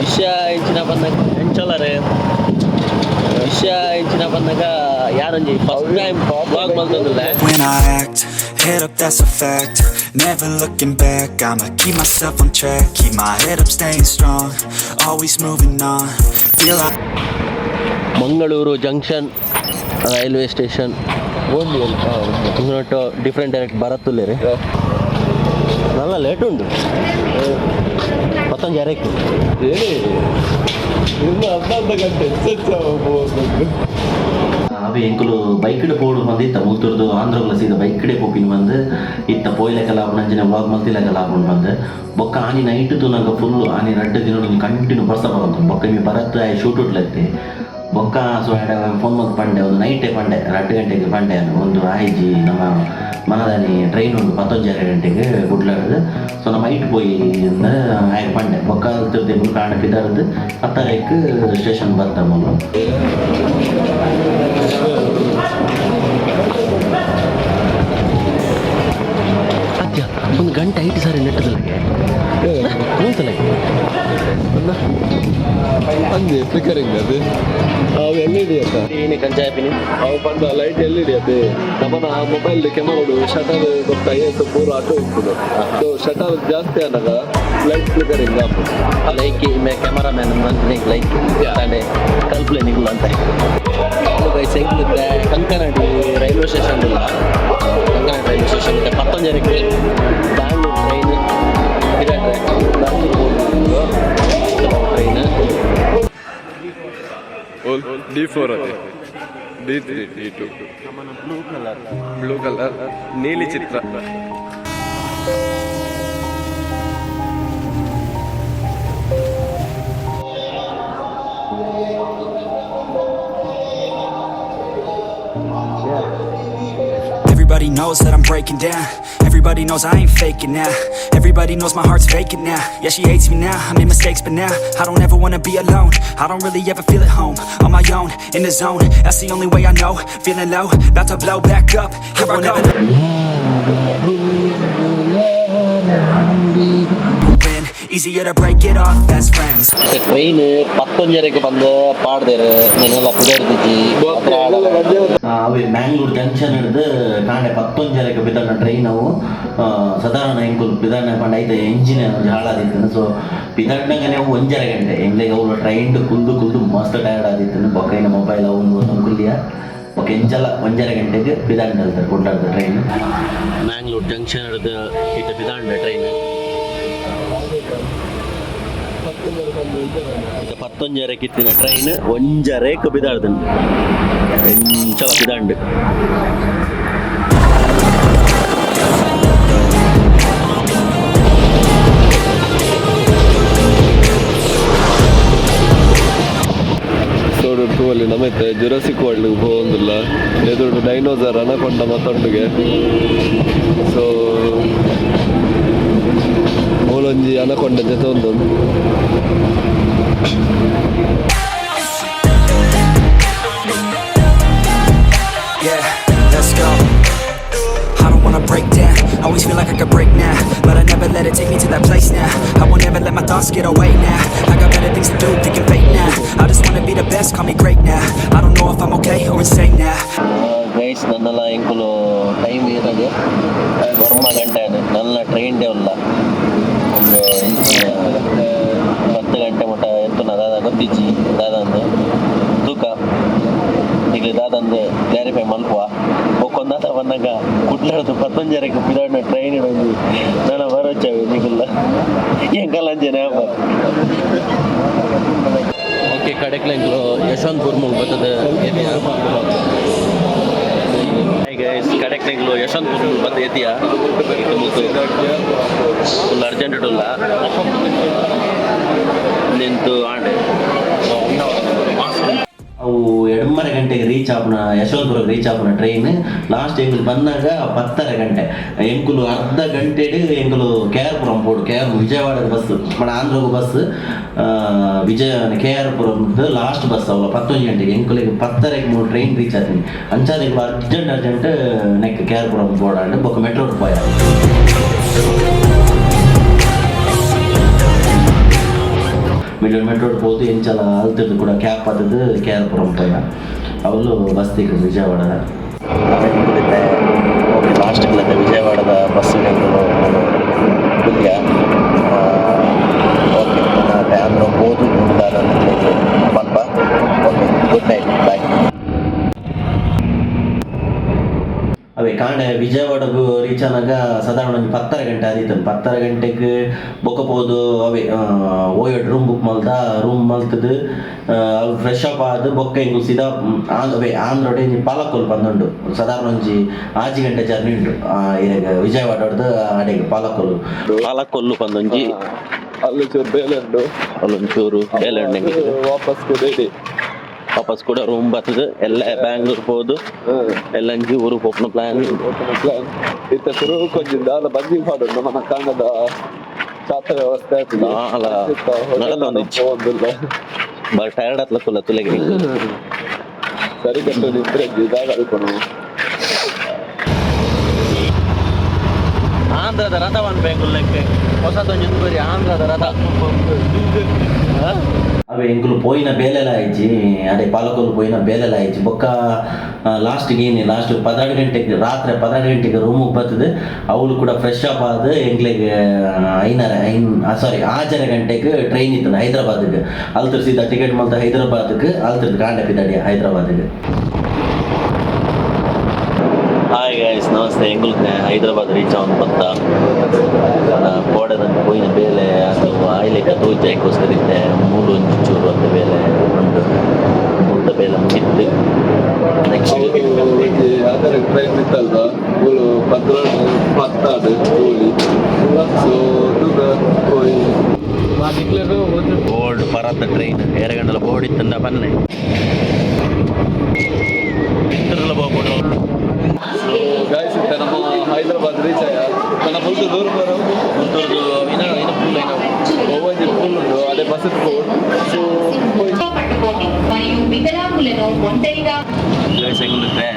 ವಿಷಯ ಎಂಚಿನ ಬಂದಾಗ ಎಂಚಲರೆ ವಿಷಯ ಎಂಚಿನ ಬಂದಾಗ ಯಾರೊಂಜಿ ಫಸ್ಟ್ ಟೈಮ್ ವ್ಲಾಗ್ ಮಲ್ತೊಂದುಲ್ಲೆ. When I act, head up, that's a fact. Never looking back, I'ma keep myself on track. Keep my head up, staying strong, always moving on. Feel like Mangaluru junction railway station ಒಟ್ಟು different direct ಬರತ್ತುಲ್ಲೇರಿ. ನಲ್ಲ late ಉಂಡು, ಪತ್ತೊಂಜಿ ಅರೆಕ್. ಹೇಳಿ, ಇನ್ನು ಅರ್ಧ ಅರ್ಧ ಗಂಟೆ ಹೆಚ್ಚು ಹೋಗ್ಬೇಕು. ಅವೆ ಎಂಕುಲು ಬೈಕ್ಡ್ ಪೋಡು ಬಂದು ಇತ್ತ ಮುಲ್ತುರ್ದು ಆಂಧ್ರಗುಲ ಸೀದಾ ಬೈಕ್ಡೆ ಪೋಪಿನ ಬಂದು ಇತ್ತ ಪೋಯ್ಲೆಕಲ ಆಪುನಂಚಿನ ವ್ಲಾಗ್ ಮಲ್ತಿಲೆಕಲ ಆಪುಂಡು ಬಂದು. ಬೊಕ್ಕ ಆನಿ ನೈಟ್ ತೂನಗ ಫುಲ್ ಆನಿ ರಡ್ಡ್ ದಿನ ಕಂಟಿನ್ಯೂ ಬರ್ಸ ಬರಂತು. ಬೊಕ್ಕ ಮಿ ಬರತ್ ಆಯ್ ಶೂಟ್ ಉಟ್ಲತ್ತಿ. ಬೊಕ್ಕ ಸೊ ಆಡ ಫೋನ್ ಮಲ್ತ್ ಪಂಡೆ, ಒಂದು ನೈಟೇ ಪಂಡೆ, 2 ಗಂಟೆಗೆ ಪಂಡೆ. ಒಂದು ಆಯ್ಜಿ, ನಮ್ಮ ಮನದಾನಿ ಟ್ರೈನ್ ಉಂಟು ಪತ್ತೊಂಜಾರು ಗಂಟೆಗೆ ಕುಡ್ಲಾಡ್ದು. ಸೊ ನಮ್ಮ ಐಟ್ ಪೋಯಿ ಆಯ್ ಪಂಡೆ. ಬೊಕ್ಕ ತಿರ್ದಿ ಕಾಣ ಪಿದಾರ್ದು ಪತ್ತರೆಕ್ ಸ್ಟೇಷನ್ ಬರ್ತ ಮೂಲು. ಅತ್ಯ ಒಂದು ಗಂಟೆ ಐಟು ಸಾರಿ ನೆಟ್ಟದಲ್ಲಿಗೆ ಕೂತಲಗೆ. ಅಂದೆ ಫ್ಲಿಕರಿಂಗ್ ಅದು ಅವು ಎಲ್ ಇ ಡಿ ಅತ್ತ? ಏನೇ ಕಂಚಾಯಪಿನಿ. ಅವು ಪಂಡ ಲೈಟ್ ಎಲ್ ಇ ಡಿ ಅದೇ. ನಮ್ಮನ ಮೊಬೈಲ್ ಕೆಮರೋಡು ಶಟರ್ ಗೊತ್ತ I S ಪೂರ ಆಟೋ ಇಪ್ಪುದು. ಸೊ ಶಟರ್ ಜಾಸ್ತಿ ಆದಾಗ ಲೈಟ್ ಫ್ಲಿಕರಿಂಗ್ ಆಪುಂಡು. Like May camera man like ತಾನೆ ಕಲ್ಪ್ಲೆ ನಿಗುಲ್ಲ ಅಂತ. ಗೈಸ್, ಎಂಕ್ಲಿದ್ದೆ ಕಂಕನಾಡಿ ರೈಲ್ವೆ ಸ್ಟೇಷನ್ ಇಲ್ಲ, ಕಂಕನಾಡಿ ರೈಲ್ವೆ ಸ್ಟೇಷನ್ ಇದೆ. ಪತ್ತೊಂಜರಕ್ಕೆ ಬ್ಯಾಂಗ್ಳೂರ್ ಟ್ರೈನ್ ಇದೆ. ಬ್ಯಾಂಗ್ಳೂರ್ ಟ್ರೈನ್. ಡಿ 4 ಅದೇ, D 3, D 2. Blue colour. Blue colour, ನೀಲಿ ಚಿತ್ರ. Everybody knows that I'm breaking down. Everybody knows I ain't faking now. Everybody knows my heart's vacant now. Yeah, she hates me now. I made mistakes, but now I don't ever wanna be alone. I don't really ever feel at home. On my own, in the zone. That's the only way I know. Feeling low, about to blow back up. Here I won't ever win. Easier to break it off best friends. Train ಪತ್ತೊಂಜರೆಗೆ ಬಂದು ಪಾಡ್ದೇರು ನೆನೆಲ್ಲ ಪುದರ್ದಿಜ್ಜಿ. ಅವೆ Mangalore junction ಹಿಡ್ದು ಕಾಂಡೆ ಪತ್ತೊಂಜರೆಗೆ ಬಿದ್ದಣ್ಣ train ಅವು. ಸಾಧಾರಣ ಎಂಕುಲು ಪಿದಣ್ಣ ಪಂಡ ಐತೆ engine ಒಂಜಿ ಹಾಳಾದಿತ್ತು. ಸೊ ಪಿದಣ್ಣಗನೆ ಅವು ಒಂಜರೆ ಗಂಟೆ ಎಂಗ್ಲೆಗ್ ಅವು ಟ್ರೈನ್ ಕುಲ್ದು ಕುಲ್ದು ಮಸ್ತ್ ಟಯರ್ಡ್ ಆದಿತ್ತು. ಬೊಕ್ಕ ಮೊಬೈಲ್ ಅವು ಒಂದು ಕುಲ್ಲಿಯ. ಬೊಕ್ಕ ಎಂಚಲ ಒಂಜರೆ ಗಂಟೆಗೆ ಪಿದಾಂಡ ಹೇಳ್ತಾರೆ ಕುಡ್ಲಾರ್ದ ಟ್ರೈನ್. ಮ್ಯಾಂಗ್ಳೂರ್ ಜಂಕ್ಷನ್ ಹಿಡ್ದು ಇತ್ತ ಪಿದಾಂಡ ಟ್ರೈನ್. ಇತ್ತ ಪತ್ತೊಂಜರೆ ಕಿತ್ತಿನ ಟ್ರೈನ್ ಒಂಜರೆ ಪಿದಾಡ್ದು ಎಂಚಲ ಪಿದಾಂಡು. ಸೋಡು ಟೂ ಅಲ್ಲಿ ನಮೈತೆ ಜುರಾಸಿಕ್ ವರ್ಲ್ಡ್ ಪೋವೊಂದುಲ್ಲ. ಎದುರು ಡೈನೋಸರ್, ಅನಕೊಂಡ ಮತ್ತೊಂಡುಗೆ. ಸೊ ಮೂಲೊಂಜಿ ಅನಕೊಂಡ ಜೊತೆ ಒಂದೊಂದು. Yeah, let's go. I don't wanna break down. Always feel like I could break now, but I never let it take me to that place now. I won't ever let my thoughts get away now. I got better things to do, thinking fake now. I just wanna be the best, call me great now. I don't know if I'm okay or insane now. Guys, ನನ್ನೆಲ್ಲ ಎಂಕುಲು time ಇರೋದು 9 ಗಂಟೆ ಅದು. ನನ್ನ train day ಉಲ್ಲ. ಒಂದು 10 ಗಂಟೆ ಮಟ್ಟ ಎತ್ತುನ ದಾದ ಗೊತ್ತಿಜ್ಜಿ. ದಾದಂದು ತೂಕ ಈಗ ದಾದಂದು ಕ್ಲಾರಿಫೈ ಮಲ್ಪುವ. ಬೊಕ್ಕೊಂದಾತ ಬಂದಾಗ ಕುಡ್ಲಾಡ್ದು ಪತ್ತೊಂಜರಕ್ಕೆ ಪಿದಾಡ್ನ ಟ್ರೈನ್ ಇಡೊಂದು ನನ್ನ ಬರೋಚವೆ ನಿಗುಲ್ಲ ಎಂಕಲ್ ಅಂಜನೆ. ಓಕೆ, ಕಡೆಕ್ಲ ಎಂಕುಲು ಯಶವಂತಪುರ ಮೂಲ ಬರ್ತದೆ. ಗೈಸ್, ಕಡೆಕ್ ಎಂಕುಲು ಯಶವಂತಪುರ ಮೂಲ ಬಂದು ಎತ್ತಿಯ. ಫುಲ್ ಅರ್ಜೆಂಟ್ ಇಡಲ್ಲ ನಿಂತು ಆಂಡೆ. ಅವು ಎಡ್ಮರೆ ಗಂಟೆಗೆ ರೀಚ್ ಆಪುನ, ಯಶವಂತಪುರಕ್ಕೆ ರೀಚ್ ಆಪುನ ಟ್ರೈನ್ ಲಾಸ್ಟ್ ಎಂಕುಲು ಬಂದಾಗ 10:30 ಗಂಟೆ. ಎಂಕುಲು ಅರ್ಧ ಗಂಟೆಡ್ ಎಂಕುಲು ಕೆ ಆರ್ ಪುರಂ ಪೋಡು. ಕೆ ಆರ್ ವಿಜಯವಾಡದ ಬಸ್ ಬಡ ಆಂಧ್ರಗು ಬಸ್ ವಿಜಯ ಕೆ ಆರ್ ಪುರಂದ ಲಾಸ್ಟ್ ಬಸ್ ಅವಲ್ಲ ಪತ್ತೊಂಜಿ ಗಂಟೆಗೆ. ಎಂಕುಲಿಗೆ ಪತ್ತರೆಗೆ ಮೂರು ಟ್ರೈನ್ ರೀಚ್ ಆತೀನಿ. ಅಂಚಾದ ಎಂಕುಲು ಅರ್ಜೆಂಟ್ ಅರ್ಜೆಂಟ್ ನೆಕ್ ಕೆ ಆರ್ ಪುರಂ ಪೋಡಾಂಡ್. ಬೊಕ್ಕ ಮೆಟ್ರೋ ಪೋಯ. ಮಿಡ್ಲ್ ಮೆಟ್ರೋಡ್ ಪೋದು ಎಂಚಲ ಅಲ್ತದ್ದು ಕೂಡ ಕ್ಯಾಬ್ ಪತ್ತದು ಕೇರ್ಪುರಂ ಪೋಯ. ಅವಳು ಬಸ್ ತಿಕ್ಕ ವಿಜಯವಾಡದ. ಓಕೆ, ಲಾಸ್ಟ್ ಕುಲತ್ತೆ ವಿಜಯವಾಡದ ಬಸ್ ಕುಲ್ಯ. ಓಕೆ, ಆಂಧ್ರ ಪೋದು ಮುಂದಾದ ಪಲ್ಪ. Okay, good night, bye. ಅವೇ ಕಾಂಡೆ ವಿಜಯವಾಡಗು ರೀಚ್ ಆನಾಗ ಸಾಧಾರಣ ಒಂಜಿ 10:30 ಗಂಟೆ ಆದಿತ್ತು. 10:30 ಗಂಟೆಗೆ ಬೊಕ್ಕ ಪೋದು ಅವೇ ಓಯಡ್ ರೂಮ್ ಬುಕ್ ಮಲ್ದ. ರೂಮ್ ಮಲ್ತದು ಅವು ಫ್ರೆಶ್ ಅಪ್ ಆದ್ ಬೊಕ್ಕ ಎಂಕುಲು ಸೀದಾ ಅವೇ ಆಂಧ್ರೊಡೆ ಒಂಜಿ ಪಾಲಕೋಲ್ ಬಂದುಂಡು. ಸಾಧಾರಣ ಒಂಜಿ 6 ಗಂಟೆ ಜರ್ನಿ ಉಂಡು ಇರೆಗ್ ವಿಜಯವಾಡಡ್ದು ಅಡೆಗ್ ಪಾಲಕೋಲು. ಪಾಲಕೊಲ್ಲು ಪಂದೊಂಜಿ. ಅಲ್ಲಿ ಚೂರು ಬೇಲೆ ಉಂಡು. ಅಲ್ಲೊಂಚೂರು ಬೇಲೆ ಉಂಡು ಎಂಕ್ಲೆಗ್. ವಾಪಸ್ ರೆಡಿ. ವಾಪಸ್ ಕೂಡ ರೂಮ್ ಬರ್ತದೆ ಎಲ್ಲ ಬ್ಯಾಂಗ್ಳೂರ್ ಪೋದು ಎಲ್ಲಂಜಿ ಊರು ಪೋಪುನ ಪ್ಲಾನ್. ಪ್ಲಾನ್. ಇತ್ತ ಶುರು ಕೊಂಚ ದಾಲ ಬಂಜಿ ಪಾಡು ನಮ್ಮ ಕಾಂಡದ ಚಾತ ವ್ಯವಸ್ಥೆ ಆಗ್ತದೆ. ದಾಲ ನಡತೊಂದಿಜ್ಜಿ. ಹೋಗುದಿಲ್ಲ. ಬಾರಿ ಟೈರ್ಡ್ ಆತ್ಲ ಕುಲ್ಲ ತುಲೆಗೆ. ಸರಿ ಕಟ್ಟು ನಿದ್ರೆ ದಾಲ ಅಲ್ಪನು. ಆಂಧ್ರದ ರಥವನ್ ಬೆಂಗಳೂರಕ್ಕೆ ಹೊಸದೊಂಜಿ ಬರಿ ಆಂಧ್ರದ ರಥ. ಅವೆ ಎಂಕುಲು ಪೋಯಿನ ಬೇಲೆಲ ಆಯ್ಜಿ. ಅದೇ ಪಾಲಕೊಲ್ಲು ಪೋಯಿನ ಬೇಲೆಲ ಆಯ್ಜಿ. ಬೊಕ್ಕ ಲಾಸ್ಟ್ಗೆ ಏನಿ ಲಾಸ್ಟ್ 12 ಗಂಟೆಗೆ, ರಾತ್ರಿ 12 ಗಂಟೆಗೆ ರೂಮಿಗೆ ಬರ್ತದೆ. ಅವಳು ಕೂಡ ಫ್ರೆಶ್ ಅಪ್ ಆದ ಎಂಕ್ಲೆಗ್ ಐನರ ಐನ್ ಸಾರಿ 6:30 ಗಂಟೆಗೆ ಟ್ರೈನ್ ಇತ್ತು ಹೈದರಾಬಾದ್ಗೆ. ಅಲ್ತರ ಸೀದಾ ಟಿಕೆಟ್ ಮಲ್ತ ಹೈದರಾಬಾದ್ಗೆ. ಅಲ್ತರ್ದು ಕಾಂಡ ಪಿದಾಡಿ ಹೈದರಾಬಾದ್ಗೆ. ಹಾಯ್ ಗೈಸ್, ನಮಸ್ತೆ. ಎಂಗುಲ್ ಹೈದರಾಬಾದ್ ರೀಚ್ ಅವನ್ ಬತ್ತ. ಕೋಡೆದಂಗೆ ಪೋಯಿನ ಬೇಲೆ ಅದು ಆಯ್ಲೆಕ್ಕ ತೋಜಾಯ್ಕೋಸ್ಕರ ಇತ್ತೆ. ಮೂಲು ಒಂಜಿ ಚೂರು ಅಂತ ಬೇಲೆ ಉಂಟು. ಮುಲ್ತ ಬೇಲೆ ಮುಗಿತ್ತು. ನೆಕ್ಸ್ಟ್ ಆತರ ಟ್ರೈನ್ ಇತ್ತಲ್ವಾ, ಮೂಲು 12 ಪತ್ತಾಡು ಕೂಲಿ. ಸೊ ಹೋಯ್. ಓಲ್ಡ್ ಪರತ್ತ ಟ್ರೈನ್ ಏರಗಂಡಲ ಬೋರ್ಡ್ ಇತ್ತಂದ ಬನ್ನೆ ಇತ್ತರಲ್ಲ ಹೋಗ್ಬೋದು. ಸೊ ಗಾಯ್ಸ್, ಇತ್ತ ನಮ್ಮ ಹೈದರಾಬಾದ್ ರೀಚ್ ಆಯ. ನನ್ನ ಫುಲ್ ದೂರ ಬರೋ. ಮುತ್ತೂರ್ದು ಇನ್ನ ಇನ್ನ ಫುಲ್ ಏನೋ. ಒಂಜಿ ಫುಲ್ ಉಂಟು, ಅದೇ ಬಸ್ ಸೊ పట్టుకోండి మరియు వికలాంగులను ఒంటరిగా ಗೈಸ್, ಹೆಂಗುತ್ತೆ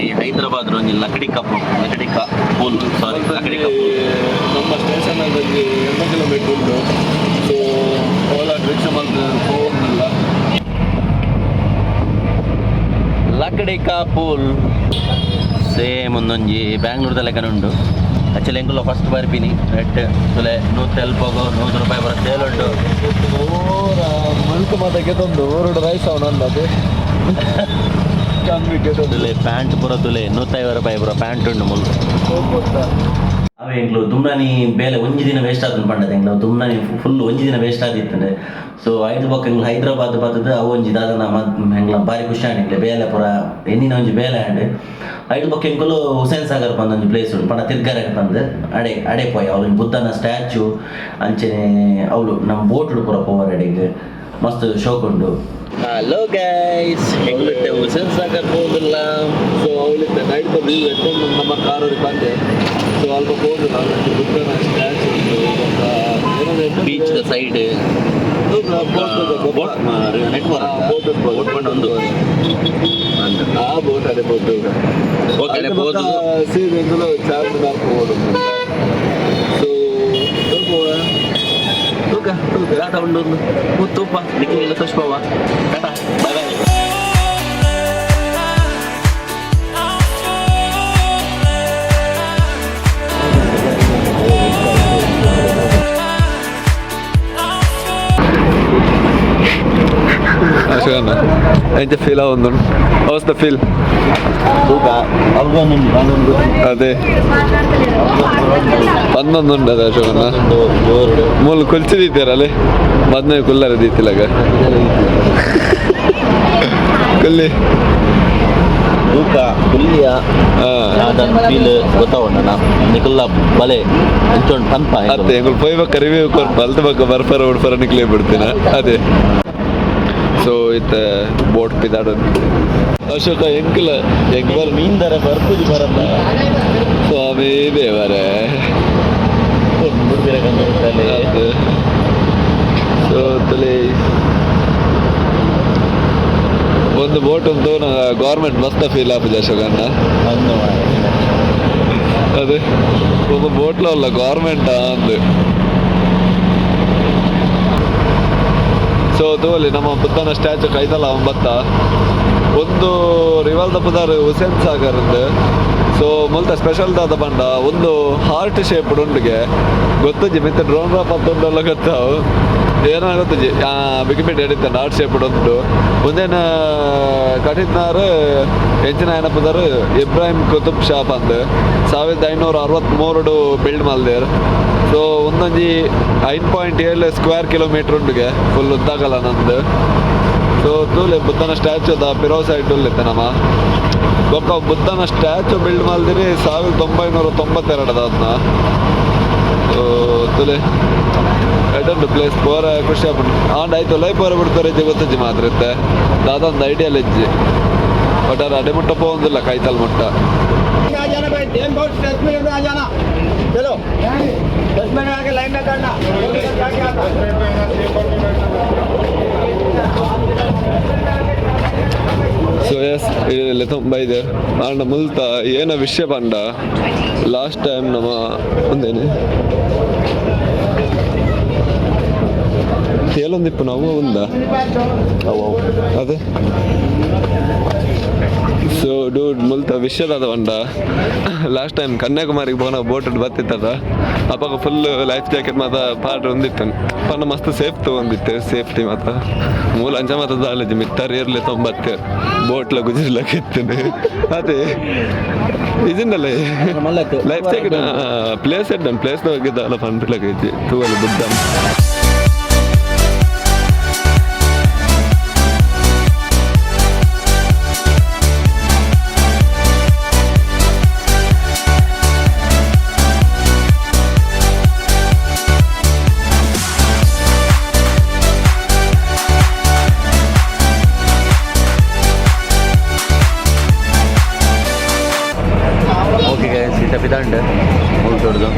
ಈ ಹೈದರಾಬಾದ್ ಒಂಜಿ ಲಕಡಿ ಕಪ್ ಲಕಡಿ ಕ ಪೂಲ್ ಸಾರಿ ಲಕಡಿ ಕಪ್. ನಮ್ಮ ಸ್ಟೇಷನ್ ಒಂಜಿ 80 ಕಿಲೋಮೀಟರ್ ಉಂಟು. ಸೊ ಓಲಾ ರಿಕ್ಷಾ ಮಲ್ತ್ ಹೋಗುದಿಲ್ಲ. ಲಕಡಿ ಕಾ ಪೂಲ್ ಸೇಮ್ ಒಂದೊಂಜಿ ಬ್ಯಾಂಗ್ಳೂರ್ದ ಲೆಕ್ಕನ ಉಂಡು. ಆಕ್ಚುಲಿ ಎಂಕುಲ ಫಸ್ಟ್ ಬರ್ಪಿನಿ ರೆಡ್ ತುಲೆ 150 100 ರೂಪಾಯಿ ಬರ ಸೇಲ್ ಉಂಟು. ಓರ ಮಲ್ಕು ಮಾತ ಗೆತೊಂದು ಊರುಡು ರೈಸ್ ಅವನ ಅಂದದು ಕಮ್ಮಿ ಗೆತೊಂದು. ತುಲೆ ಪ್ಯಾಂಟ್ ಪೂರ ತುಲೆ 150 ರೂಪಾಯಿ ಪೂರ ಪ್ಯಾಂಟ್ ಉಂಡು ಮುಲ್ಲು. ಹೋಗ್ಬೋದಾ? ಅವೆ ಎಂಕ್ಲು ದುಮ್ನಾನಿ ಬೇಲೆ ಒಂಜಿ ದಿನ ವೇಸ್ಟ್ ಆತಂದು ಪಂಡದ. ಎಂಕ್ಲು ದುಮ್ನಾನಿ ಫುಲ್ ಒಂಜಿ ದಿನ ವೇಸ್ಟ್ ಆದಿತ್ತಂಡೆ. ಸೊ ಐದು ಬೊಕ್ಕ ಎಂಕ್ಲು ಹೈದರಾಬಾದ್ ಬತ್ತದ. ಅವು ಒಂಜಿ ದಾದನ ಎಂಕ್ಲ ಬಾರಿ ಖುಷಿ ಆಂಡ್. ಎಂಕ್ಲೆ ಬೇಲೆ ಪೂರ ಎನ್ನಿನ ಒಂಜಿ ಬೇಲೆ ಆಂಡ್. ಐದು ಬೊಕ್ಕ ಎಂಕುಲು ಹುಸೇನ್ ಸಾಗರ್ ಪಂದ್ ಒಂಜಿ ಪ್ಲೇಸ್ ಉಂಟು ಪಂಡ ತಿರ್ಗಾರೆ ಪಂದ್ ಅಡೆ ಅಡೆ ಪೋಯ್. ಅವ್ಲು ಬುದ್ಧನ ಸ್ಟ್ಯಾಚು ಅಂಚನೆ ಅವಳು ನಮ್ಮ ಬೋಟ್ ಪೂರ ಪೋವರ್ ಅಡೆಗ್ ಮಸ್ತ್ ಶೋಕ್ ಉಂಡು. ಹಲೋ ಗೈಸ್, ಎಂಗ್ಲಿಟ್ಟೆ ಹುಸೇನ್ ಸಾಗರ್ ಪೋದಿಲ್ಲ. ಸೊ ಅವಳಿದ್ದ ನೈಟ್ ವ್ಯೂ ಎತ್ತೊಂದು ನಮ್ಮ ಕಾರಲ್ಲಿ ಬಂದೆ. ಸೊ ಅಲ್ಪ ಹೋಗುದು ಅಲ್ಲಿ ಬುದ್ಧನ ಸ್ಟ್ಯಾಚು ಉಂಟು ಬೊಕ್ಕ ಏನೋ. Beach the side boat network boat. Boat ಪಂಡ ಒಂದು ಆ ಬೋಟ್ ಅದೇ ಬೋಟ್. ಓಕೆ, ಅದೇ ಬೋಟ್. ಸೀದಾ ಎಂದಲೂ ಚಾರ್ಮಿನಾರ್ ಹೋಗೋದು. ಸೊ ತೂಕ ತೂಕ ದಾದ ಉಂಡು ತೂಪ ನಿಖಿಲ್ ತೋಷ್ಪವ. Tata, bye bye. ಅಶೋಕಣ್ಣ, ಎಂಚ ಫೀಲ್ ಆವೊಂದು? How's the feel? ತೂಕ ಅಲ್ಗೊಂದು ಅಲ್ಲೊಂದು. ಅದೇ ಪನ್ನೊಂದು ಅದ ಅಶೋಕಣ್ಣ. ಜೋರು. ಮೂಲು ಕುಲ್ಚಿದಿದ್ದೀರಲ್ಲೇ ಮದ್ನೆ ಕುಲ್ಲರ ದೀತಿಲಾಗ ಕುಲ್ಲಿ. ತೂಕ ಕುಲ್ಲಿಯ. ಹಾ. ದಾದನ್ ಫೀಲ್ ಗೊತ್ತಾವಣ್ಣ ನಿಕುಲ್ಲ ಬಲೆ ಇಂಚೊಂಡು ಪನ್ಪ. ಅತ್ತೆ ಎಂಗುಲ್ ಪೋಯ್ ರಿವ್ಯೂ ಕೊರ್ಪ. ಅಲ್ತ ಬಕ್ಕ ಬರ್ಫರ ಉಡ್ಫರ ನಿಕ್ಲೇ ಬಿಡ್ತೀನ ಅದೇ. ಸೊ ಇತ್ತ ಬೋಟ್ ಪಿದಾಡ ಅಶೋಕ ಎಂಕಲ ಎಂಕ್ ಬರ್ ಮೀನ್ದರ ಬರ್ಪುಜಿ ಬರತ್ತ. ಸ್ವಾಮಿ ದೇವರೇ. ಬಿಡ್ಬಿರಕಂದ್ರೆ. ಸೊ ತಲೆ ಒಂದು ಬೋಟ್ ಉಂಟು. ಗೌರ್ಮೆಂಟ್ ಮಸ್ತ್ ಫೀಲ್ ಆಪುಜಿ ಅಶೋಕಣ್ಣ? ಅದೇ ಒಂದು ಬೋಟ್ಲ ಅಲ್ಲ ಗೌರ್ಮೆಂಟ್ ಅಂದು. ಸೊ ತೂವಲಿ ನಮ್ಮ ಬುದ್ಧನ ಸ್ಟ್ಯಾಚು ಕೈತಲ ಬತ್ತ ಒಂದು ರಿವಲ್ದ ಪುದರ್ ಹುಸೇನ್ ಸಾಗರ್ ಸೊ ಮುಲ್ತ ಸ್ಪೆಷಲ್ ದಾದ ಪಂಡ ಒಂದು ಹಾರ್ಟ್ ಶೇಪ್ ಉಂಡುಗೆ ಗೊತ್ತುಜಿ ಮಿತ್ತ ಡ್ರೋನ್ ಡ್ರಾಪ್ ಅಂತ ಗೊತ್ತಾವು. ಏನ ಗೊತ್ತುಜಿ, ವಿಕಿಪೀಡಿಯಾ ಹಿಡಿತಾನೆ. ಹಾರ್ಟ್ ಶೇಪ್ ಉಂಟು. ಒಂದೇನ ಕಟ್ಟಿದ್ನಾರು ಎಂಚಿನ ಏನ ಪುದರ್ ಇಬ್ರಾಹಿಂ ಕುತುಬ್ ಶಾ ಪಂದ್ 1563 ಬಿಲ್ಡ್ ಮಲ್ದೇರ್. ಸೊ ಒಂದೊಂಜಿ 5.7 ಸ್ಕ್ವೇರ್ ಕಿಲೋಮೀಟರ್ ಉಂಡುಗೆ ಫುಲ್ ಉದ್ದಾಗಲ್ಲ ನಂದು. ಸೊ ತೂಲೆ ಬುದ್ಧನ ಸ್ಟ್ಯಾಚು ದ ಪಿರೋ ಸೈಡ್ ಉಲ್ಲಿತ್ತೆ ನಮ್ಮ. ಬೊಕ್ಕ ಬುದ್ಧನ ಸ್ಟ್ಯಾಚು ಬಿಲ್ಡ್ ಮಲ್ದಿರಿ 1992 ಅದನ್ನ. ಸೊ ತೂಲೆ ಎಡ್ಡುಂಡು ಪ್ಲೇಸ್ ಪೋರ ಖುಷಿ ಆಪುಂಡು. ಆಂಡ ಆಯ್ತು ಲೈ ಪೋರ ಬಿಡ್ತಾರೆ ಇಜ್ಜಿ ಗೊತ್ತಜ್ಜಿ ಮಾತ್ರ ಇತ್ತೆ ದಾದೊಂದು ಐಡಿಯಾ ಇಜ್ಜಿ. ಬಟ್ ಅದು ಅಡೆ ಮುಟ್ಟ ಪೋವೊಂದಿಲ್ಲ ಕೈತಲ್ ಮುಟ್ಟ. आ जाना भाई, 10 बहुत 10 मिनट में आ जाना। चलो, 10 मिनट में आके लाइन में करना क्या क्या था। ಸೊ ಎಸ್ ಬೈದೆ. ಆಂಡ ಮುಲ್ತ ಏನ ವಿಷಯ ಪಂಡ ಲಾಸ್ಟ್ ಟೈಮ್ ನಮ್ಮ ಒಂದೇನೆ ತೇಲೊಂದಿಪ್ಪು ನಾವು ಉಂದ ಅವು ಅದೇ. ಸೊ ಡೂಡ್, ಮುಲ್ತ ವಿಷಯದ ಪಂಡ ಲಾಸ್ಟ್ ಟೈಮ್ ಕನ್ಯಾಕುಮಾರಿಗೆ ಪೋನ ಬೋಟ್ ಬತ್ತಿತ್ತದ. ಅಪ್ಪಗ ಫುಲ್ ಲೈಫ್ ಜಾಕೆಟ್ ಮಾತ ಪಾಡ್ರೆ ಒಂದಿತ್ತು ಪಂಡ ಮಸ್ತ್ ಸೇಫ್ ತಗೊಂಡಿತ್ತು. ಸೇಫ್ಟಿ ಮಾತ ಮೂಲ ಅಂಚ ಮಾತ ದಾಲಜಿ ಮಿತ್ತರ್ ಇರ್ಲಿ ತೊಂಬತ್ತೆ ಬೋಟ್ಲ ಗುಜಿರ್ಲಕ್ಕೆ ಇತ್ತೇನೆ. ಅದೇ ಇಜಿಂದಲ್ಲ ಲೈಫ್ ಜಾಕೆಟ್ ಪ್ಲೇಸ್ ಎಡ್ಡನ್ ಪ್ಲೇಸ್ ಬಗ್ಗೆ ದಾಲ ಪನ್ಪಿಲಕ್ಕೆ ಇಜ್ಜಿ. ತೂವಲ್ಲಿ ಬುದ್ಧ. ಓಕೆ ಗೈಸ್, ಇತ್ತ ಪಿದಾಂಡ್ ಮುಲ್ತೊಡ್ದು.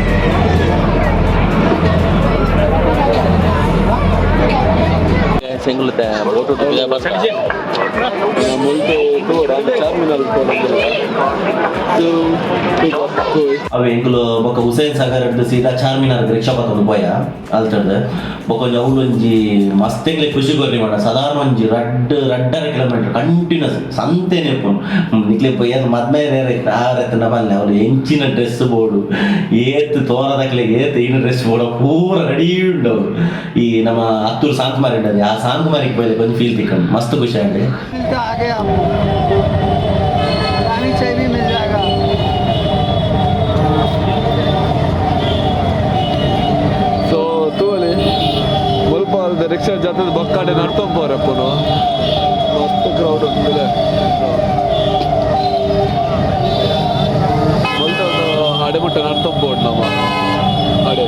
ಎಂಕುಲು ಬೋಟ್. ಮುಲ್ತು ಚಾರ್ಮಿನಾರ್. ಅವು ಎಂಕುಲು ಬೊಕ್ಕ ಹುಸೇನ್ ಸಾಗರ್ ಹಿಡ್ದು ಸೀದಾ ಚಾರ್ಮಿನಾರ್ ರಿಕ್ಷಾ ಪತ್ತೊಂದು ಪೋಯ ಅಲ್ತಡ್ದು. ಬೊಕ್ಕ ಒಂಜಿ ಅವ್ಲು ಒಂಜಿ ಮಸ್ತ್ ಎಂಕ್ಲೆ ಖುಷಿ ಕೊರ್ನಿ ಮಾಡ. ಸಾಧಾರಣ ಒಂಜಿ ರಡ್ಡ್ ರಡ್ಡರ ಕಿಲೋಮೀಟರ್ ಕಂಟಿನ್ಯೂಸ್ ಸಂತೆನೆ ಉಪ್ಪುನು. ನಿಕ್ಲೆ ಏನ್ ಮದ್ಮೆ ಆರೆತ್ತಂಡ ಪನ್ಲೆ ಅವ್ರು ಎಂಚಿನ ಡ್ರೆಸ್ ಬೋಡು ಏತ್ ತೋರದಕ್ಲೆಗ್ ಏತ್ ಈನ ಡ್ರೆಸ್ ಬೋಡು ಪೂರ ರೆಡಿ ಉಂಡು ಅವ್ರು. ಈ ನಮ್ಮ ಹತ್ತೂರು ಸಾಂತಮಾರಿ ಉಂಡದು, ಆ ಸಾಂತಮಾರಿಗೆ ಪೋಯ್ಲೆ ಒಂಜಿ ಫೀಲ್ ತಿಕ್ಕಂಡು ಮಸ್ತ್ ಖುಷಿ ಆಂಡ್. मिलता आ गया आपको, पानी चाय भी मिल जाएगा। ಸೊ ತೂವಲಿ ಮುಲ್ಪ ಅಲ್ದ ರಿಕ್ಷಾ ಜಾತದ ಬೊಕ್ಕಾಡೆ ನಡ್ತೊಂಪೋರೆ ಪುನು. ಮಸ್ತ್ ಕ್ರೌಡ್ ಉಂಟು. ಮುಲ್ಪ ಅಡೆ ಮುಟ್ಟ ನಡ್ತೊಂಪೋಡು ನಮ್ಮ ಅಡೆ.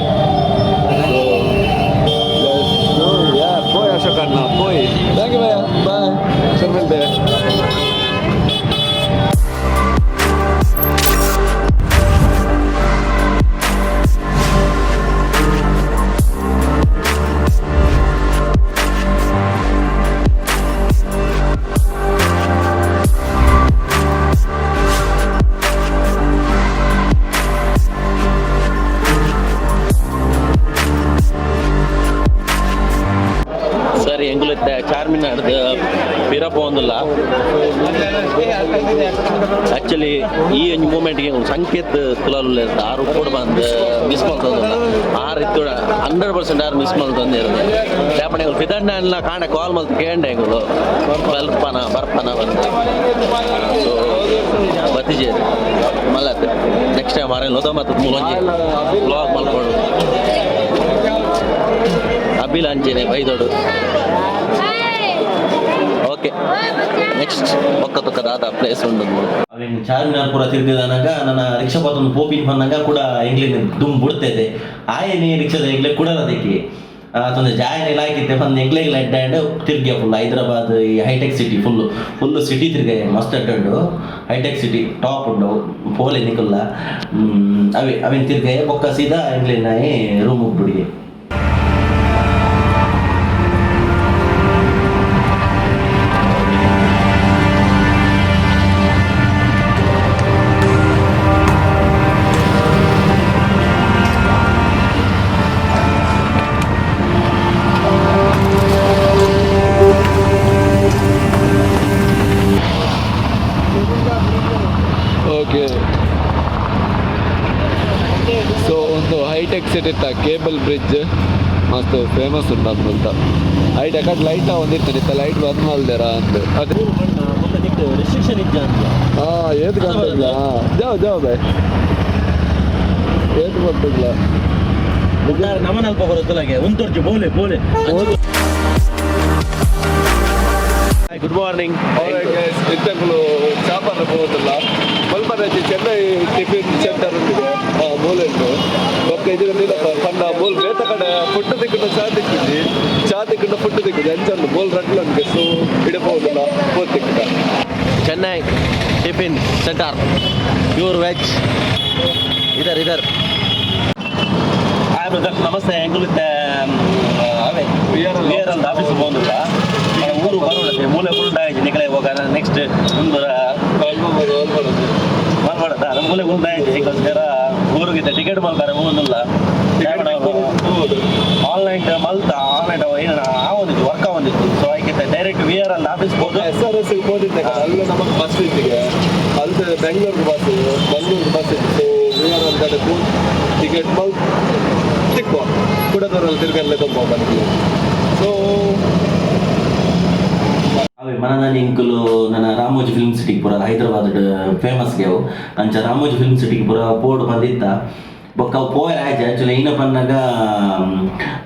ಸೊ ಯಾ ಪೋಯ್ ಅಶೋಕ್ ಅಣ್ಣ ಪೋಯ್. Thank you ಭಯ್ಯ, ಬಾಯ್, ಸರ್ ಮಿಲ್ತೆ. ಸರಿ, ಎಂಕುಲು ಚಾರ್ಮಿನಾರ್ದು ಪಿರ ಪೋವೊಂದುಲ್ಲ. ಆಕ್ಚುಲಿ ಈ ಒಂಜಿ ಮೂಮೆಂಟ್ಗೆ ಸಂಕೇತ್ ಕುಲಾಲ್ ಆರು ಕೂಡ ಬಂದು ಮಿಸ್ ಮಲ್ತೊಂದುಲ್ಲ. ಆರು ಇತ್ತು 100% ಆರು ಮಿಸ್ ಮಲ್ತೊಂದಿರೋದು. ಯಾಪಣ ಎಂಕುಲು ಪಿದಣ್ಣ ಕಾಣ ಕಾಲ್ ಮಲ್ತ್ ಕೇಂಡೆ ಎಂಕುಲು ಬಲ್ಪನ ಬರ್ಪನ ಬಂದು. ಸೊ ಬತ್ತಿಜೇರು ಮಲ್ಲತ್ತೆ. ನೆಕ್ಸ್ಟ್ ಟೈಮ್ ಆರೆ ಲೋದ ಮತ್ತು ಮೂಲೊಂಜಿ ಬ್ಲಾಗ್ ಮಲ್ಕೊಡು. ಅಬಿಲ್ ಅಂಚೆನೆ ಬೈದೋಡು. ಓಕೆ, ನೆಕ್ಸ್ಟ್ ಪಕ್ಕ ತೊಕ್ಕ ದಾದ ಪ್ಲೇಸ್ ಉಂಡು. ಅವೇನು ಚಾರ್ಮಿನಾರ್ ಪೂರ ತಿರ್ಗಿದನಾಗ ನನ್ನ ರಿಕ್ಷಾ ಪತ್ತೊಂದು ಪೋಪಿನ್ ಬಂದಾಗ ಕೂಡ ಎಂಗ್ಲಿನ ದುಮ್ ಬಿಡ್ತೈತೆ. ಆಯನೇ ರಿಕ್ಷಾದ ಎಂಗ್ಲೆ ಕುಡರದಕ್ಕೆ ತೊಂದರೆ ಜಾಯನ್ ಇಲಾಖೆ ಬಂದು ಎಂಗ್ಲೆಗ್ ಅಡ್ಡಾಂಡ್ ತಿರ್ಗಿ ಫುಲ್ ಹೈದರಾಬಾದ್ ಈ hitech city full full city ತಿರ್ಗಿ ಮಸ್ತ್ ಅಡ್ಡಂಡು. ಹೈಟೆಕ್ ಸಿಟಿ ಟಾಪ್ ಉಂಡು ಪೋಲೆ ನಿಕುಲ್ಲ. ಅವೇ ಅವೇನು ತಿರ್ಗಿ ಬೊಕ್ಕ ಸೀದಾ ಎಂಗ್ಲಿನ ರೂಮ್ ಬಿಡಿಗೆ. ಕೇಬಲ್ ಬ್ರಿಡ್ಜ್ ಮಸ್ತ್ ಫೇಮಸ್ ಉಂಟು ಅಂದ್ಮಲ್ತ. ಐಟ್ ಎಕಡ್ ಲೈಟ್ ಒಂದಿತ್ತು, ಇತ್ತ ಲೈಟ್ ಬಂದ್ ಮಲ್ದೇರ ಅಂದ್ ಅದು. ರೆಸ್ಟ್ರಿಕ್ಷನ್ ಇಜ್ಜ ಅಂತ. ಹಾ, ಏತ್ ಗಂಟೆಗ್ಲ? ಜಾವ್ ಜಾವ್ ಬಾಯ್, ಏತ್ ಗೊತ್ತಿಲ್ಲ. ನಮನಲ್ಪ ಬರುತ್ತಲಾಗೆ ಉಂತೊರ್ಜಿ ಬೋಲೆ ಬೋಲೆ. Good morning. ಇತ್ತಂಗುಲು ಚಾಪನ್ನ ಹೋಗೋದಿಲ್ಲ ಮಲ್ಪನಚ್ಚಿ ಚೆನ್ನೈ ಟಿಫಿನ್ ಸೆಂಟರ್ ಉಂಟಿದೆ ಮೂಲೆಂಟು ಬೊಕ್ಕ ಇದು ಪಂಡ ಮೂಲ್ ಬೇತ ಕಡೆ ಫುಡ್ ತಿಕ್ಕುಂಡ ಚಾ ತಿಕ್ಕುಜಿ, ಚಾ ತಿಕ್ಕುಂಡ ಫುಡ್ ತಿಕ್ಕುಜಿ ಅಂಚಂದು ಮೂಲ್ ರಡ್ಲು ಉಂಟು. ಸೊ ಇಡಬಹುದು ಪೋತ್ ತಿಕ್ಕುಂಡ. Chennai tiffin centre pure veg. ಇದರ್ ಇದರ್. Hi brother, namaste. ಎಂಕುಲಿತ್ತೆ ಅವೇ we are L office ಹೋಗಿಲ್ಲ, ಊರು ಬರೋಣ ಮೂಲೆ ಫುಲ್ ಆಯ್ತು. ನಿಕಲೆ ಹೋಗ ನೆಕ್ಸ್ಟ್ ಒಂದು ಮಲ್ಪಡದ ಮೂಲೆ ಫುಲ್ ಆಯ್ತು. ಅದಕ್ಕೋಸ್ಕರ ಊರಿಗೆ ಟಿಕೆಟ್ ಮಲ್ಪಾರೆ ಹೋಗುದಿಲ್ಲ. ಆನ್ಲೈನ್ ಮಲ್ತ, ಆನ್ಲೈನ್ ಏನು ಆವೊಂದಿತ್ತು, ವರ್ಕ್ ಆವೊಂದಿತ್ತು. ಸೊ ಐಕೆ direct we are L office ಹೋದು. ಎಸ್ ಆರ್ ಎಸ್ ಹೋದಿದ್ದೆ, ಅಲ್ಲೇ ನಮಗೆ ಬಸ್ ಇತ್ತಿಗೆ. ಅಲ್ಲಿ ಬೆಂಗಳೂರಿಗೆ ಬಸ್, ಮಂಗಳೂರಿಗೆ ಬಸ್ ಇತ್ತು. ಸೊ we are L ಕಡೆ ಟಿಕೆಟ್ ಮಲ್ ತಿಕ್ಕುವ ಕುಡದವರಲ್ಲಿ ತಿರ್ಗಲ್ಲೇ ತುಂಬ ಬಂದಿಲ್ಲ. ಸೊ ಅವೆ ಮನದಾನಿ ಇಂಕುಲು ನನ್ನ ರಾಮೋಜಿ ಫಿಲ್ಮ್ ಸಿಟಿಗೆ ಪೂರ, ಹೈದರಾಬಾದ್ ಫೇಮಸ್ ಅವು. ಅಂಚ ರಾಮೋಜಿ ಫಿಲ್ಮ್ ಸಿಟಿಗೆ ಪೂರ ಪೋಡು ಬಂದಿತ್ತ. ಬೊಕ್ಕ ಅವು ಪೋಯರ್ ಆಯ್ತು. ಆ್ಯಕ್ಚುಲಿ ಏನ ಪನ್ನಾಗ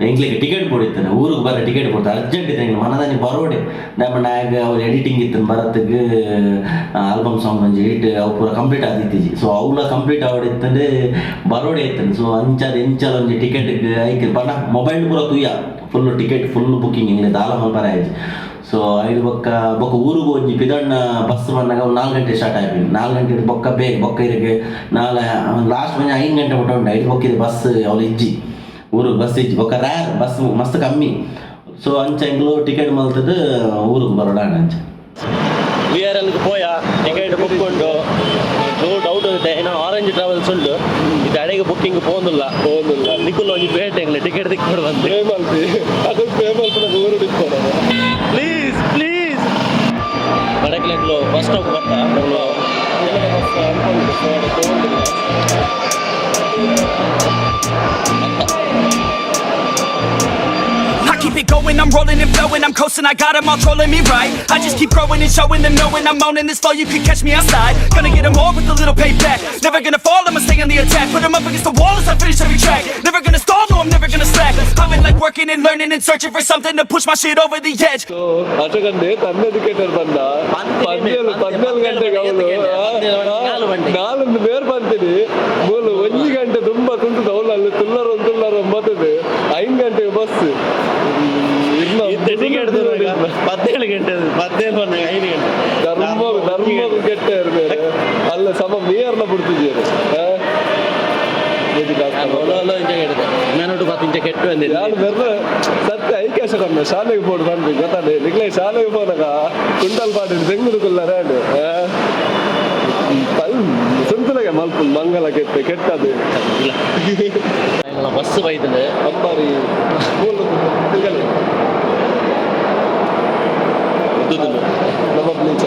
ಎಂಕ್ಲಿಗೆ ಟಿಕೆಟ್ ಕೊಡಿತ್ತಾನೆ, ಊರಿಗೆ ಬರ ಟಿಕೆಟ್ ಕೊಡ್ತಾರೆ. ಅರ್ಜೆಂಟ್ ಇತ್ತು ಎಂಕ್ಲೆ ಮನದಾನಿ ಬರೋಡೆ. ನಮ್ಮ ನಾಯಕ ಅವ್ರು ಎಡಿಟಿಂಗ್ ಇತ್ತು ಬರತ್ತಿಗೆ, ಆಲ್ಬಮ್ ಸಾಂಗ್ ಒಂಜಿ ಎಡಿಟ್ ಅವು ಪೂರ ಕಂಪ್ಲೀಟ್ ಆದಿತ್ತೀಜಿ. ಸೊ ಅವಲ ಕಂಪ್ಲೀಟ್ ಆವಡಿತ್ತಂದ್ರೆ ಬರೋಡೆ ಇತ್ತಾನೆ. ಸೊ ಅಂಚಾದ ಎಂಚಾಲ ಒಂಜಿ ಟಿಕೆಟ್ ಐಕ್ ಪಂಡ ಮೊಬೈಲ್ ಪೂರ ತೂಯ, ಫುಲ್ ಟಿಕೆಟ್ ಫುಲ್ ಬುಕ್ಕಿಂಗ್, ಎಂಕ್ಲೆ ದಾಲ ಮಲ್ಪರೆ ಆಯ್ತು. ಸೊ ಐದು ಬೊಕ್ಕ ಬೊಕ್ಕ ಊರಿಗೆ ಒಂಜಿ ಪಿದಣ್ಣ ಬಸ್ ಬಂದಾಗ ಒಂದು 4 ಗಂಟೆ ಸ್ಟಾರ್ಟ್ ಆಯ್ತು. 4 ಗಂಟೆ ಬೊಕ್ಕ ಬೇಗ ಬೊಕ್ಕ ಇರಕ್ಕೆ ನಾಳೆ ಲಾಸ್ಟ್ ಒಂಜಿ 5 ಗಂಟೆ ಮುಟ್ಟ ಉಂಟು. ಐದು ಬೊಕ್ಕ ಬಸ್ ಅವ್ಳು ಇಜ್ಜಿ, ಊರಿಗೆ ಬಸ್ ಇಜ್ಜಿ. ಬೊಕ್ಕ ರ್ಯಾರ್ ಬಸ್ ಮಸ್ತ್ ಕಮ್ಮಿ. ಸೊ ಅಂಚ ಎಂಗ್ಲು ಟಿಕೆಟ್ ಮಲ್ತದ್ದು ಊರಿಗೆ ಬರೋಣ ಅಂಚ. We are ಎಲ್ಗೆ ಪೋಯ, ಟಿಕೆಟ್ ಬುಕ್ ಉಂಟು. ಡೌಟ್ ಇದೆ ಏನೋ, ಆರೆಂಜ್ ಟ್ರಾವೆಲ್ಸ್ ಉಂಟು. ಇದು ಅಡೆಗೆ ಬುಕ್ಕಿಂಗ್ ಪೋಂದಿಲ್ಲ. ಹೋದಿಲ್ಲ. ನಿಕುಲ್ ಒಂಜಿ ಪೇಟೆ ಎಂಗ್ಲೆ ಟಿಕೆಟ್ ತಿಕ್ಕೊಡು ಬಂದು. ಪೇ ಮಲ್ತಿ, ಅದು ಪೇ ಮಲ್ಪದ ಊರು ಇಟ್ಕೊಡ. Please please. ಬಡಕ್ಲೆಗ್ಲು ಬಸ್ ಸ್ಟಾಪ್ ಬರ್ತಾ. I keep it going, I'm rolling and flowing, I'm coasting, I got 'em all trolling me right. I just keep growing and showing them, knowing I'm owning this flow, you can catch me outside. Gonna get 'em all with a little payback. Never gonna fall, I'ma stay on the attack. Put 'em up against the wall as I finish every track. Never gonna stall, no, I'm never gonna slack. I've been like working and learning and searching for something to push my shit over the edge. So ಅಶೋಕಂಡೆ uneducated ಬಂದ 17 17 ಗಂಟೆಗೆ ಅವಳು ನಾಲೊಂದು ಬೇರ್ ಬಂತೀನಿ ಮೂಲು 1 ಗಂಟೆ ತುಂಬಾ ಕುಂತದ. ಅವಳು ಅಲ್ಲಿ ತುಲ್ಲರ್ ಒಂದು ತುಲ್ಲರ್ ಬರ್ತದೆ. 5 ಗಂಟೆಗೆ ಬಸ್. ಟಿಕೆಟ್ 17 ಗಂಟೆ, 17 ಬಂದಾಗ 5 ಗಂಟೆ. ಧರ್ಮ ಧರ್ಮ ಕೆಟ್ಟ ಇರ್ಬೇರೆ ಅಲ್ಲ ಸಮ ಮೀಯರ್ನ ಬಿಡ್ತಿದ್ದೀರಿ. ನಾನು 10 ಇಂಚ ಕೆಟ್ಟು ಬಂದಿದ್ದೆ. ಯಾರು ಬೆರ್ನ ಸತ್ಯ ಐಕೇಶ ಕಮ್ಮಿ ಶಾಲೆಗೆ ಪೋಡು ಬಂದ್ವಿ ಗೊತ್ತಾನೆ. ನಿಕ್ಲೆ ಶಾಲೆಗೆ ಪೋನಾಗ ಕುಂಟಲ್ ಪಾಡಿ ಬೆಂಗಳೂರು ಕುಲ್ಲರೆ ಪಲ್ ಸುಂತಲಗೆ ಮಲ್ಪು ಮಂಗಲ ಕೆಟ್ಟ ಕೆಟ್ಟದು. ಇಲ್ಲ, ಬಸ್ ಬೈತದೆ. ಅಂಬಾರಿ ಮೂಲು ತಿರ್ಗಲಿ. ನಮ್ಮ ಪ್ಲೀಚ.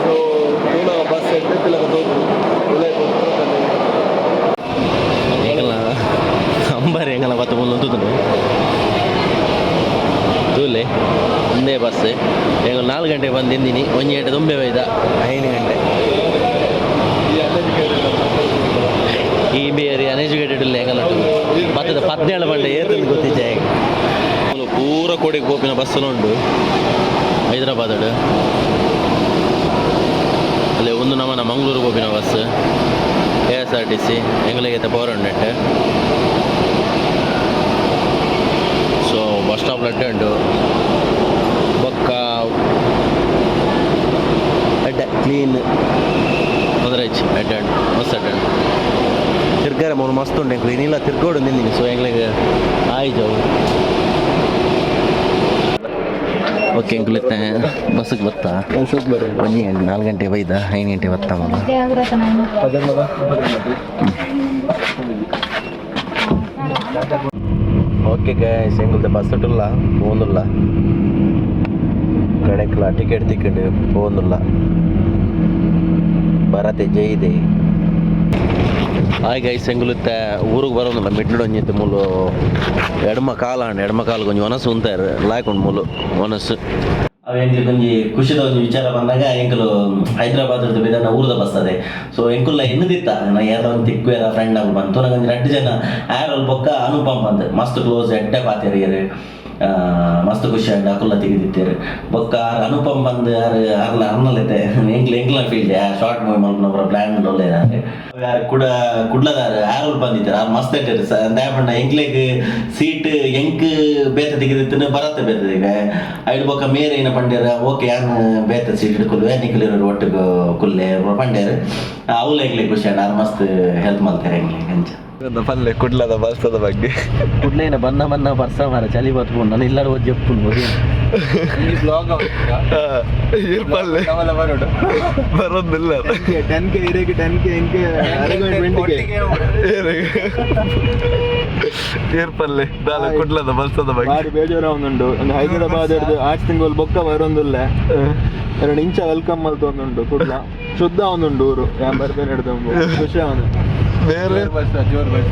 ಸೊ ತೂನ ಬಸ್ ಎಡ್ಡೆ ತಿಲಕ ತೋದು ಉಲೈ. ಎಂಗಲ ಅಂಬಾರಿ ಎಂಗಲ ಬತ್ತ ಮುಲ್ಲ ಉಂತುದು ತೂಲೆ. ಒಂದೇ ಬಸ್. ಎಂಗಲ್ 4 ಗಂಟೆಗೆ ಬಂದಿಂದಿನಿ, 1 ಗಂಟೆ ತುಂಬೆ ಬೈದ 5 ಗಂಟೆ. ಈ ಅನ್ಎಜುಕೇಟೆಡ್ ಈ ಬೇರೆ ಅನ್ಎಜುಕೇಟೆಡ್ ಇಲ್ಲ. ಎಂಗಲ ಬತ್ತದ 17 ಬಂಡೆ ಏತಂದು ಗೊತ್ತಿದ್ದೆ. ಮೂಲು ಪೂರ ಕೋಡಿಗೆ ಪೋಪಿನ ಬಸ್ ಉಂಟು ಹೈದರಾಬಾದ್. ಅಲ್ಲಿ ಒಂದು ನಮ್ಮನ ಮಂಗಳೂರು ಪೋಪಿನ ಬಸ್, ಕೆಎಸ್ಆರ್ಟಿಸಿ. ಎಂಗಳಿಗೆ ಪವರ್ ಉಂಟು. ಸೊ ಬಸ್ ಸ್ಟಾಪ್ ಲಡ್ಡೆ ಉಂಟು. ಬೊಕ್ಕ ಅಡ್ಡೆ ಕ್ಲೀನ್ ತೊಂದರೆ ಹೆಚ್ಚು. ಅಡ್ಡೆ ಉಂಟು, ಮಸ್ತ್ ಅಡ್ಡೆ ಉಂಟು. ತಿರ್ಗಾರೆ ಮೂರು ಮಸ್ತ್ ಉಂಟು. ಎಂಕ್ಲು ಇಲ್ಲ ತಿರ್ಗೋಡು ನಿಂದಿನಿ. ಸೊ ಎಂಗ್ಲಿಗೆ ಆಯ್ತು. ಓಕೆ, ಎಂಕ್ಲು ಬಸ್ಸಿಗೆ ಬರ್ತಾ 1 ಗಂಟೆ 4 ಗಂಟೆ ಬೈದ 5 ಗಂಟೆ ಬರ್ತಾ ಮಗ. ಓಕೆ ಗೈಸ್, ಎಂಗುಲ್ದ ಬಸ್ ಉಂಟುಲ್ಲ ಪೋಂದುಲ್ಲ. ಕಡೆಕ್ಲ ಟಿಕೆಟ್ ತಿಕ್ಕಂಡು ಪೋಂದುಲ್ಲ. ಬರತೆ ಜೈದೆ. ಹಾಯ್ ಗೈಸ್, ಎಂಗುಲುತ್ತೆ ಊರಿಗೆ ಬರೋದಿಲ್ಲ. ಮಿಡ್ನಡು ಒಂಜಿತ್ತು ಮೂಲು ಎಡಮ ಕಾಲ ಅಂಡ್ ಎಡಮ ಕಾಲು ಕೊಂಚ ಒನಸು ಉಂತಾರು ಲಾಯ್ಕೊಂಡು ಮೂಲು ಒನಸು. ಅವು ಎಂಕ್ಲಿಗೆ ಒಂಜಿ ಖುಷಿದ ಒಂಜಿ ವಿಚಾರ ಬಂದಾಗ, ಎಂಕುಲು ಹೈದರಾಬಾದ್ ಬಿದನ್ನ ಊರದ ಬಸ್ತದೆ. ಸೊ ಎಂಕುಲ್ಲ ಎನ್ನುದಿತ್ತ ನಾ ಏದ ಒಂದು ತಿಕ್ವೇರ ಫ್ರೆಂಡ್ ಆಗಿ ಬಂತು. ನಂಗೆ ಒಂಜಿ ರಡ್ಡು ಜನ ಆರೋಲ್ ಬೊಕ್ಕ ಅನುಪಮ್ ಬಂದು ಮಸ್ತ್ ಕ್ಲೋಸ್, ಎಡ್ಡೆ ಪಾತೆರಿಯರು. ಮಸ್ತ್ ಖುಷಿ ಆಂಡ್. ಅಕುಲ್ಲ ತೆಗೆದಿತ್ತೇರು. ಬೊಕ್ಕ ಆರ್ ಅನುಪಮ್ ಬಂದು ಆರ್ ಅರ್ಲ ಅರ್ನಲೈತೆ ಎಂಕ್ಲ ಎಂಕ್ಲ ಫೀಲ್ಡ್ ಶಾರ್ಟ್ ಮೂವಿ ಮಲ್ಪನ ಪ್ಲಾನ್ ಒಳ್ಳೆ. ಯಾರು ಕೂಡ ಕುಡ್ಲದಾರ ಆರೋಲ್ ಬಂದಿದ್ದಾರೆ. ಆರ್ ಮಸ್ತ್ ಇಟ್ಟಿರು ದಾಯಪಂಡ ಎಂಕ್ಲೆಗ್ ಸೀಟ್ ಎಂಕ್ ಬೇತೆ ತೆಗೆದಿತ್ತು, ಬರತ್ತೆ ಬೇತೆ ತೆಗೆ. ಐಡ್ ಬೊಕ್ಕ ಮೇರೆ ಏನ ಪಂಡ್ಯಾರ, ಓಕೆ, ಯಾನ್ ಬೇತೆ ಸೀಟ್ ಹಿಡ್ಕೊಲ್ವೆ, ನಿಕ್ಲಿರೋ ಒಟ್ಟಿಗೆ ಕುಲ್ಲೆ ಪಂಡ್ಯಾರ. ಅವುಲ ಎಂಕ್ಲೆಗ್ ಖುಷಿ ಆಂಡ್. ಆರ್ ಮಸ್ತ್ ಹೆಲ್ಪ್ ಮಲ್ತಾರೆ ಎಂಕ್ಲೆಗ್ ಅಂಚ. ಪಲ್ಲೆ ಕುಡ್ಲದ ಬಸ್ಸದ ಬಗ್ಗೆ. ಕುಡ್ಲೇನ ಬನ್ನ ಬನ್ನ ಬರ್ಸ ಮಾರ, ಚಳಿ ಬತ್ಕೊಂಡು ನಾನು ಇಲ್ಲಾರು ಜಪ್ಪುನ್. ಬ್ಲಾಗ್. ಈರ್ ಪಲ್ಲೆ ಬರೋದಿಲ್ಲ. 10K ಇರೇಗೆ, 10K ಇಂಕೆ 20K. ಈರ್ ಪಲ್ಲೆ ದಾಲ ಕುಡ್ಲದ ಬಸ್ಸದ ಬಗ್ಗೆ. ಬಾರಿ ಬೇಜಾರ ಒಂದುಂಡು. ಒಂದು ಹೈದರಾಬಾದ್ ಹಿಡ್ದು ಆಚ್ ತಿಂಗಳು ಬೊಕ್ಕ ಬರೊಂದುಲ್ಲೆ. ಎರಡು ಇಂಚ welcome ಮಲ್ತ ಒಂದುಂಡು. ಕುಡ್ಲ ಶುದ್ಧ ಒಂದುಂಡು ಊರು. ಯಾನ್ ಬರ್ಬೇನೆ ಹಿಡ್ದು ಖುಷಿ ಅವನು. ಬೇರೆ ಬಸ್, ಜೋರ್ ಬಸ್.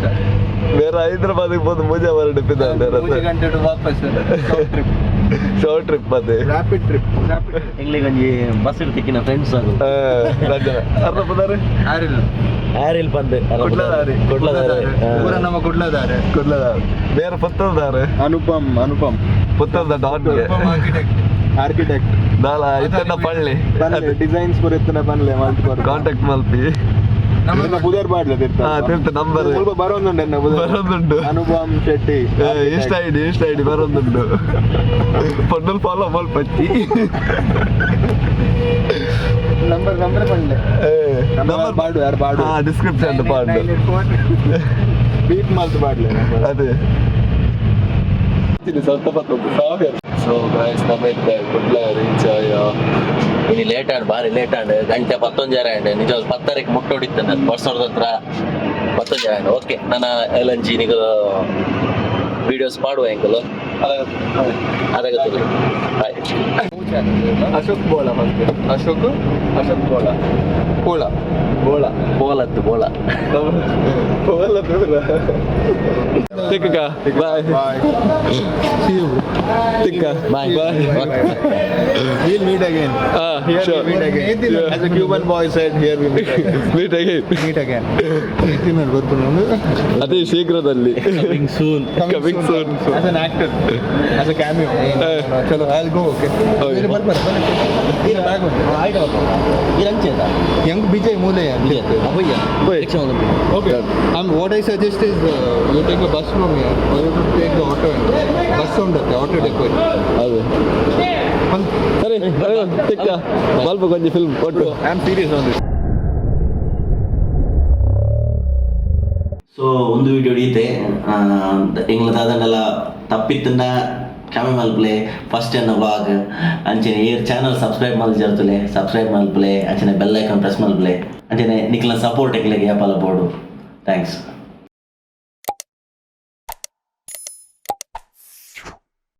ಬೇರೆ ಹೈದರಾಬಾದ್ ಹೋದ ಮುಜಾ ಬರಡು. ಗಂಟೆ ವಾಪಸ್. ಶಾರ್ಟ್ ಟ್ರಿಪ್ ಅದೇ. Rapid trip. ಎಂಗ್ಲಿಗೆ ಒಂಜಿ ಬಸ್ ತಿಕ್ಕಿನ ಫ್ರೆಂಡ್ಸ್ ಆಗು. ರಜನ ಅರ್ಧ ಪದಾರೆ. ಯಾರಿಲ್ಲ. ಆರಿಲ್ ಬಂದು. ಕುಡ್ಲದಾರಿ. ಕುಡ್ಲದಾರಿ. ಪೂರ ನಮ್ಮ ಕುಡ್ಲದಾರೆ. ಕುಡ್ಲದಾರೆ. ಬೇರೆ ಪುತ್ತಲ್ದಾರೆ. ಅನುಪಮ್, ಅನುಪಮ್. ಪುತ್ತಲ್ದ ಡಾನ್ಗೆ. ಆರ್ಕಿಟೆಕ್ಟ್. ದಾಲ ಇತ್ತನ್ನ ಪಳ್ಳಿ. ಪನ್ಲೆ ಡಿಸೈನ್ಸ್ ಪೂರ ಇತ್ತನ ಪನ್ಲೆ ಮಲ್ತ್ ಕೊರ್ಪ. ಕಾಂಟ್ಯಾಕ್ಟ್ ಮಲ್ಪಿ. ನಮ್ಮ ಪುದರ್ ಬಾಡ್ಲೆ ತಿರ್ತ. ಹಾ, ತಿರ್ತ ನಂಬರ್. ಸ್ವಲ್ಪ ಬರೋದುಂಡು ಎನ್ನ ಪುದರ್. ಬರೋದುಂಡು. ಅನುಪಮ್ ಶೆಟ್ಟಿ. ಇಷ್ಟ ಐಡಿ, ಇಷ್ಟ ಐಡಿ ಬರೋದುಂಡು. ಪೊಣ್ಣಲ್ ಫಾಲೋ ಮಲ್ಪಚ್ಚಿ. ನಂಬರ್ ನಂಬರ್ ಪನ್ಲೆ. ನಂಬರ್ ಬಾಡು, ಯಾರು ಬಾಡು. ಹಾ, ಡಿಸ್ಕ್ರಿಪ್ಷನ್ ಪಾಡು. ಬೀಟ್ ಮಲ್ತ್ ಬಾಡ್ಲೆ ನಂಬರ್. ಅದೇ ಸ್ವಲ್ಪ 1000. ಸೊ ಗೈಸ್, ನಮ್ಮ ಇತ್ತೆ ಕುಡ್ಲ ರೀಚ್ ಆಯ. ಇನ್ನು ಲೇಟ್ ಆಂಡ್, ಬಾರಿ ಲೇಟ್ ಆಂಡ್. ಗಂಟೆ ಪತ್ತೊಂಜಾರ ಆಂಡ್. ನಿಜ ಪತ್ತರಕ್ಕೆ ಮುಟ್ಟೋಡಿತ್ತಾನೆ ಬಸ್ ಹತ್ರ. ಪತ್ತೊಂಜಾರ ಆಂಡ್. ಓಕೆ, ನನ್ನ ಎಲಂಜಿ ನಿಗ ವಿಡಿಯೋಸ್ ಪಾಡುವ ಎಂಕಲು ಅದಾಗತ್ತೆ. ಬಾಯ್. ಅಶೋಕ್ ಬೋಳ ಫಸ್ಟ್. ಅಶೋಕ್, ಅಶೋಕ್ ಬೋಳ, ಬೋಳ, ಬೋಳ. ಬೋಲತ್ತು ಬೋಳ. ಬೋಲ. ತಿಕ್ಕ, ಬಾಯ್. ಬಾಯ್. ತಿಕ್ಕ. Bye. Bye. We'll meet again. ಹಾ. Here sure. we meet again. As a Cuban boy said, here we meet again. Meet again. Meet again. ಅತಿ ಶೀಘ್ರದಲ್ಲಿ. Coming soon. Coming soon. As an actor, as a cameo. ಚಲೋ, I'll go, okay. Okay. ಹೆಂಗ್ ಬಿಜಯ್ ಮೂಲೆ. Bye. Okay. What I suggest is you take a bus from here or you could take the auto. And bus ಉಂಟತ್ತೆ auto depot. ಅದೇ ಸರಿ, ತಿಕ್ಕ ಮಲ್ಪ ಕೊಂಚ film ಕೊಟ್ಟು. I am serious on this. So ಒಂದು video ಹಿಡಿಯುತ್ತೆ. ಎಂಗ್ಲ ದಾದಂಡಲ ತಪ್ಪಿತ್ತಂಡ ಕ್ಷಮೆ ಮಲ್ಪಲೆ. First ಎನ್ನ vlog. ಅಂಚನೆ ಏರ್ ಚಾನಲ್ ಸಬ್ಸ್ಕ್ರೈಬ್ ಮಲ್ ಜರ್ತುಲೆ, ಸಬ್ಸ್ಕ್ರೈಬ್ ಮಲ್ಪಲೆ. ಅಂಚನೆ ಬೆಲ್ ಐಕಾನ್ ಪ್ರೆಸ್ ಮಲ್ಪಲೆ. ಅಂಚನೆ ನಿಕ್ಲ ಸಪೋರ್ಟ್ ಎಂಕ್ಲೆಗ್ ಯಾಪಲ ಬೋಡು. Thanks.